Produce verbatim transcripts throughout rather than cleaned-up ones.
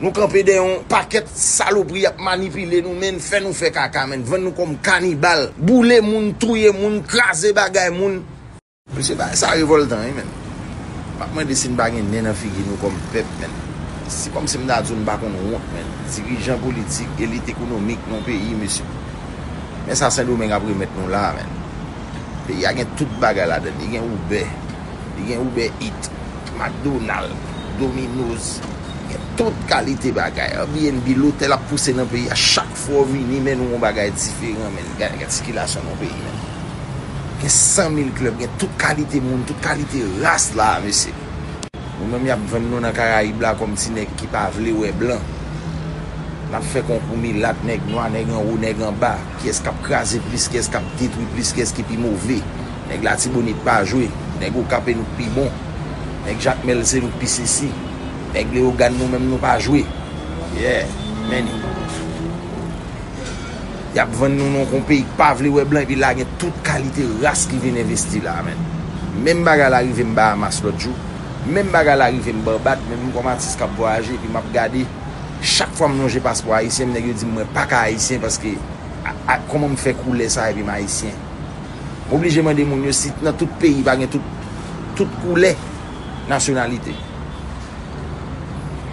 Nou kanpe dèyè yon pakèt salopri y ap manipile nou, menn, fè nou fè kaka, menn, vann nou kòm kanibal, boule moun, touye moun, kraze bagay moun. Mesye, bagay sa revòltan, wi, menn. M ap mande si n pa gen nen nan figi nou kòm pèp, menn. Se kòmsi m ta di w n pa konn wont, menn. Dirijan politik, elit ekonomik nan peyi, mesye. Men sa Sendomeng ap remèt nou la, menn. Peyi a gen tout bagay ladan l. Li gen Uber, li gen Uber Eats, McDonald, Domino's, gen tout kalite bagay. Airbnb, lotèl ap pouse nan peyi a. Chak fwa w vini, men nou yon bagay diferan, menn. Gade, gade sikilasyon nan peyi, menn. Gen san mil klèb, gen tout kalite moun, tout kalite ras la, mesye. Nou menm y ap vann nou nan Karayib la kòm ti nèg ki pa vle wè blan. N ap fè konkou milat, nèg nwa, nèg anwo, nèg anba. Kiyès k ap kraze plis, kiyès k ap detwi plis, kiyès ki pi move. Nèg Latibonit pa jwe. Nèg Okap e nou k pi bon. Nèg Jakmèl se nou k pi sesi. Nèg Leyogàn nou menm nou pa jwe. Yeah, menn. Y ap vann nou nan yon peyi k pa vle wè blan, epi la gen tout kalite ras ki vin envesti la, menn. Menm bagay la rive m Bahamas lòt jou. Menm bagay la rive m Barbad, menm m kòm atis k ap vwayaje, epi m ap gade. Chak fwa m lonje paspò ayisyen, nèg yo di m mwen pa ka ayisyen paske a, a, kòman m fè koulè sa epi m ayisyen. M oblije mande moun yo si nan tout peyi pa gen tout, tout koulè nasyonalite.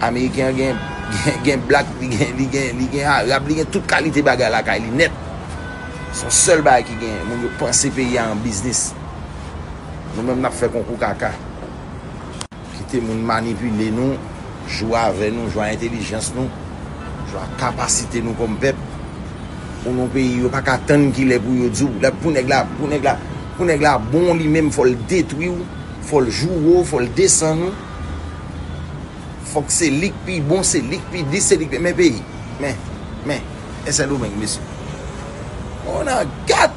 Ameriken an gen, gen, gen blak, li gen, li gen, li gen arab, li gen tout kalite bagay lakay li nèt. Se yon sèl bagay ki gen, moun yo panse peyi a an biznis. Nou menm n ap fè konkou kaka. Kite moun manipile nou, jwe avè nou, jwe a entèlijans nou, jwe a kapasite nou kòm pèp. Pou nou peyi, yo pa ka tann kilè pou yo di w. Lè pou nèg la, pou nèg la, pou nèg la bon li menm, fò l detwi w, fò l joure w, fò l desann ou. Fòk se li k pi bon, se li k pi dis, se li k pi, men peyi. Men, men, e Sendomeng, mesye. On a gad!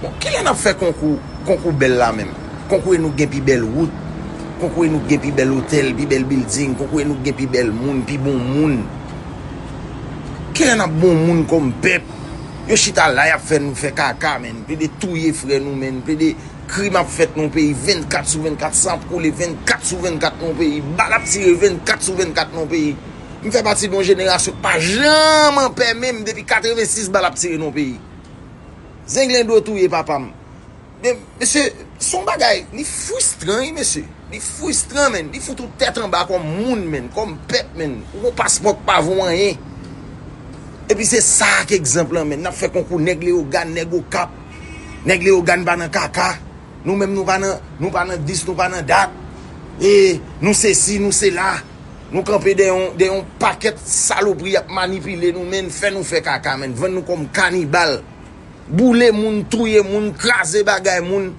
Bon, kilè n ap fè konkou, konkou bèl la menm? Konkou e nou k gen pi bèl wout, konkou e nou k gen pi bèl otèl, pi bèl bilding, konkou e nou k gen pi bèl moun, pi bon moun. Kilè n ap bon moun kòm pèp? Yo chita la, y ap fè nou fè kaka, menn. Plede touye frè nou, menn. Plede krim ap fèt nan peyi vennkat sou vennkat, san ap koule vennkat sou vennkat nan peyi, bal ap tire vennkat sou vennkat nan peyi. M fè pati de yon jenerasyon k pa janm anpè menm depi katrevensis bal ap tire nan peyi. Zenglendo touye papa m. Men, mesye, se yon bagay, li fristran, wi, mesye. Li fristran, menn. Li fout ou tèt anba kòm moun, menn, kòm pèp, menn. Ou gon paspò k pa vo anyen. Epi se sa k egzanp lan, menn. N ap fè konkou nèg Leyogàn, nèg Okap. Nèg Leyogàn pa nan kaka. Nou menm nou pa nan, nou pa nan dis, nou pa nan dat. E nou sesi, nou sela. Nou kanpe dèyè yon, dèyè yon pakèt salopri y ap manipile nou, menn, fè nou fè kaka, menn, vann nou kòm kanibal. Boule moun, touye moun, kraze bagay moun.